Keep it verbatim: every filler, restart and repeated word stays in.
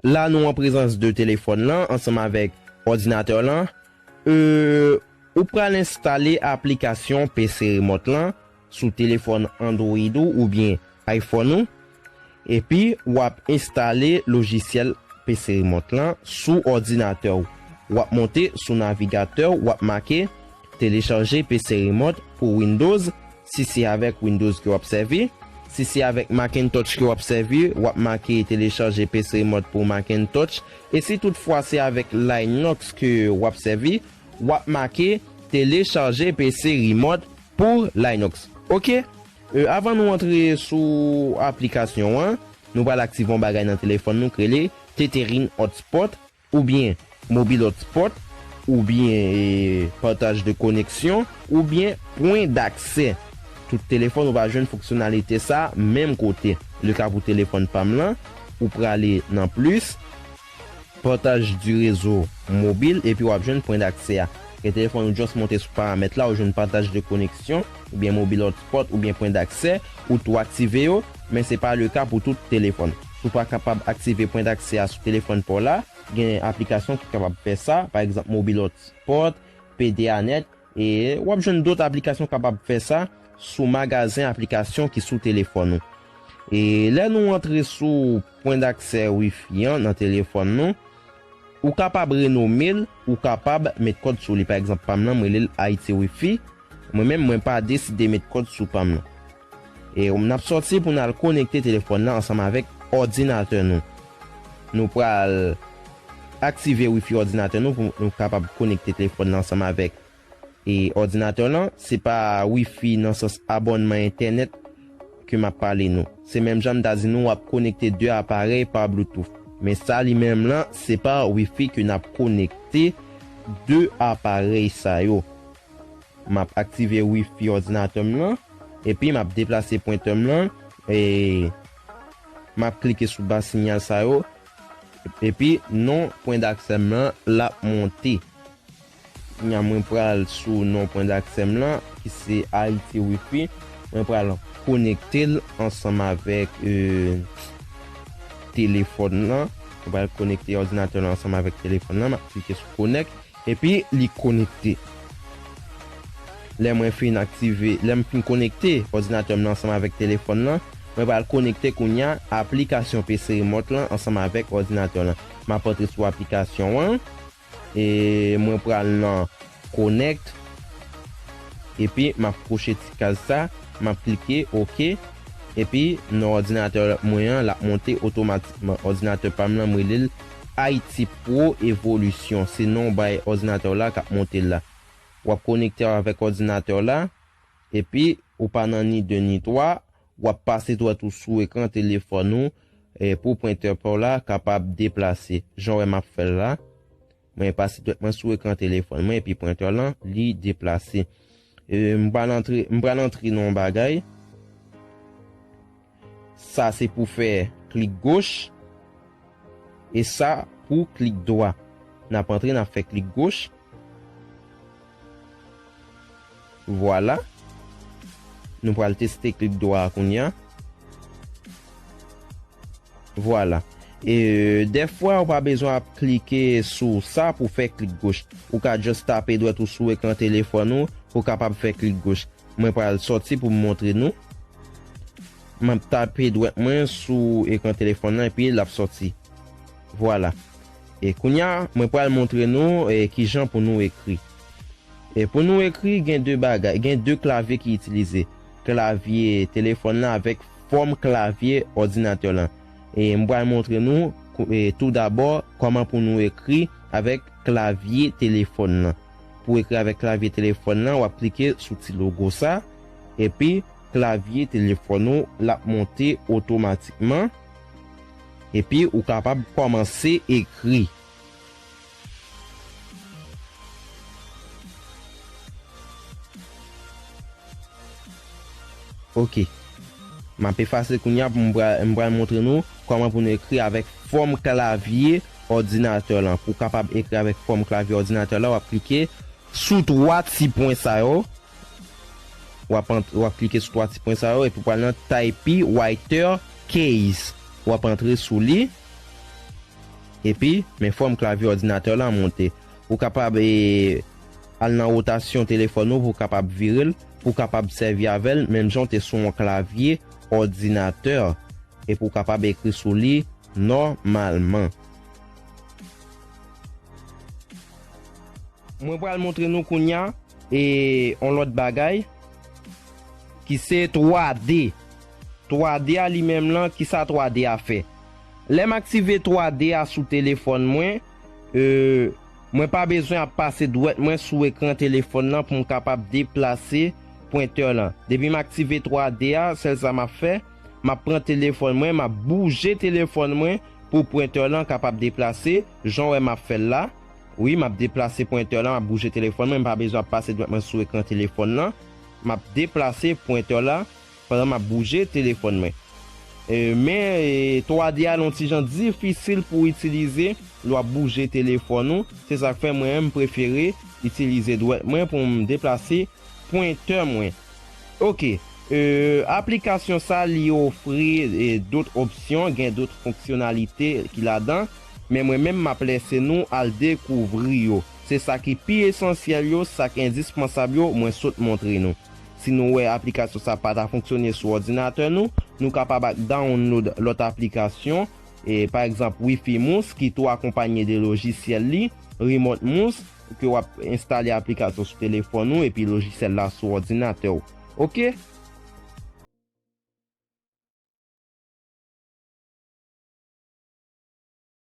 La, nou an prezans de telefòn lan ansanm avèk òdinatè lan. Euh, ou pral enstale aplikasyon P C Remote lan sou telefòn Android ou oubyen iPhone ou. Epi, w ap enstale lojisyèl P C Remote lan sou òdinatè w. W ap monte sou navigatè w, w ap make telechaje P C Remote pou Windows, si se avèk Windows ke w ap sèvi. Si se avèk Macintosh ke w ap sèvi, w ap make telechaje P C Remote pou Macintosh. E si toutfwa se avèk Linux ke w ap sèvi, w ap make telechaje P C Remote pou Linux. Oke? E, avan nou antre sou aplikasyon an, nou pral aktive yon bagay nan telefòn nou ki rele Tethering Hotspot, oubyen Mobile Hotspot, oubyen, e, partage de connexion, oubyen pwen daksè. Tout telefòn ou va jwenn fonksyonalite sa menm kote. Le ka pou telefòn pa m lan, ou prale nan plis, partage du réseau mobile, epi w ap jwenn pwen daksè a. Gen telefòn ou just monte sou paramèt la, ou jwenn partage de connexion, oubyen mobile hotspot, oubyen pwen daksè, ou tou aktive yo, men se pa le ka pou tout telefòn. Si w pa kapab aktive pwen daksè a sou telefòn pa w la, gen aplikasyon ki kapab fè sa, pa egzanp, mobile hotspot, P D A net, e w ap jwenn dòt aplikasyon kapab fè sa sou magazen aplikasyon ki sou telefòn ou. E lè nou antre sou pwen daksè Wi-Fi an nan telefòn nou, ou kapab renome l, ou kapab met kòd sou li. Pa egzanp, pa m lan, m rele l Haiti Wi-Fi. Mwen menm, mwen pa deside met kòd sou pa m lan. E n ap sòti pou n al konekte telefòn nan ansanm avèk òdinatè nou. Nou pral aktive Wi-Fi òdinatè nou pou nou kapab konekte telefòn nan ansanm avèk, e, òdinatè lan. Se pa Wi-Fi nan sans abònman entènèt ke m ap pale nou. Se menm jan m ta di nou w ap konekte de aparèy pa Bluetooth. Men sa li menm lan, se pa Wi-Fi ke n ap konekte de aparèy sa yo. M ap aktive Wi-Fi òdinatè m lan, epi m ap deplase pwentè m lan, e m ap klike sou ba siyal sa yo, epi non pwen daksè m lan, l ap monte. Kounya mwen pral sou non pwen daksè m lan, ki se Haiti Wi-Fi. Mwen pral konekte l ansanm avèk, e, telefòn lan. Mwen pral konekte òdinatè lan ansanm avèk telefòn lan. M ap klike sou connect. Epi li konekte. Lè mwen fin aktive, lè m fin konekte òdinatè m nan ansanm avèk telefòn nan, mwen pral konekte kounya aplikasyon P C Remote lan ansanm avèk òdinatè lan. M ap antre sou aplikasyon an, e mwen pral nan connect, epi m ap kouche ti kaz sa, m ap klike OK, epi nan òdinatè mwen an, l ap monte otomatikman. Òdinatè pa m lan, m rele l Haiti Pro Evolution. Se non bay òdinatè w la k ap monte l la. W ap konekte avèk òdinatè w la, epi ou pa nan ni de ni twa, w ap pase dwèt ou sou ekran telefòn ou, e, pou pwentè pa w la kapab deplase. Jan w wè m ap fè l la, mwen pase dwèt mwen sou ekran telefòn mwen, epi pwentè lan, li deplase. E, m pral antre, m pral antre nan yon bagay. Sa se pou fè klik goch. E sa pou klik dwa. N ap antre, n ap fè klik goch. Vwala. Nou pral teste klik dwa a kounya. Vwala. E, dèfwa, ou pa bezwen ap klike sou sa pou fè klik goch. Ou ka just tape dwèt ou sou ekran telefòn ou pou w kapab fè klik goch. Mwen pral sòti pou m montre nou. M ap tape dwèt mwen sou ekran telefòn nan epi l ap sòti. Vwala. E kounya, mwen pral montre nou, e, kijan pou nou ekri. E pou nou ekri, gen de bagay, gen de klavye ki itilize. Klavye telefòn nan avèk fòm klavye òdinatè lan. E m pral montre nou, kou-, e, tou dabò, kòman pou nou ekri avèk klavye telefòn nan. Pou ekri avèk klavye telefòn nan, w ap klike sou ti logo sa, epi klavye telefòn ou, l ap monte otomatikman, epi ou kapab kòmanse ekri. Ok. M ap efase kounye a pou m pral, m pral montre nou kòman pou nou ekri avèk fòm klavye òdinatè lan. Pou w kapab ekri avèk fòm klavye òdinatè lan, w ap klike sou twa ti pwen sa yo. W ap ant-, w ap klike sou twa ti pwen sa yo epi w pral nan Typewriter Case. W ap antre sou li. Epi, men fòm klavye òdinatè la monte. Ou kapab e, al nan wotasyon telefòn ou pou w kapab vire l, pou w kapab sèvi avè l, menm jan w te sou yon klavye òdinatè, epi w kapab ekri sou li nòmalman. Mwen pral montre nou kounye a e yon lòt bagay ki se twa D. Twa D a li menm lan, kisa twa D a fè? Lè m aktive twa D a sou telefòn mwen, e, mwen pa bezwen ap pase dwèt mwen sou ekran telefòn nan pou m kapab deplase pwentè lan. Depi m aktive twa D a, sèl sa m ap fè, m ap pran telefòn mwen, m ap bouje telefòn mwen pou pwentè lan kapab deplase, jan w wè m ap fè l la. Wi, m ap deplase pwentè lan, m ap bouje telefòn mwen, m pa bezwen ap pase dwèt mwen sou ekran telefòn lan. M ap deplase pwentè lan pandan m ap bouje telefòn mwen. E, men, e, twa D a yon ti jan difisil pou itilize lè w ap bouje telefòn ou. Se sa k fè mwen menm m prefere itilize dwèt mwen pou m deplase pwentè mwen. Ok, e, aplikasyon sa li ofri e, dòt opsyon, gen dòt fonksyonalite ki ladan, men mwen menm m ap lèse nou al dekouvri yo. Se sa ki pi esansyèl yo, sa k endispansab yo, mwen sot montre nou. Si nou wè aplikasyon sa pa ta fonksyone sou òdinatè nou, nou kapab ak download lòt aplikasyon, e, pa egzanp, Wi-Fi Moose, ki tou akonpanye de lojisyèl li, Remote Moose, ke w ap enstale aplikasyon sou telefòn ou epi lojisyèl la sou òdinatè w. Ok?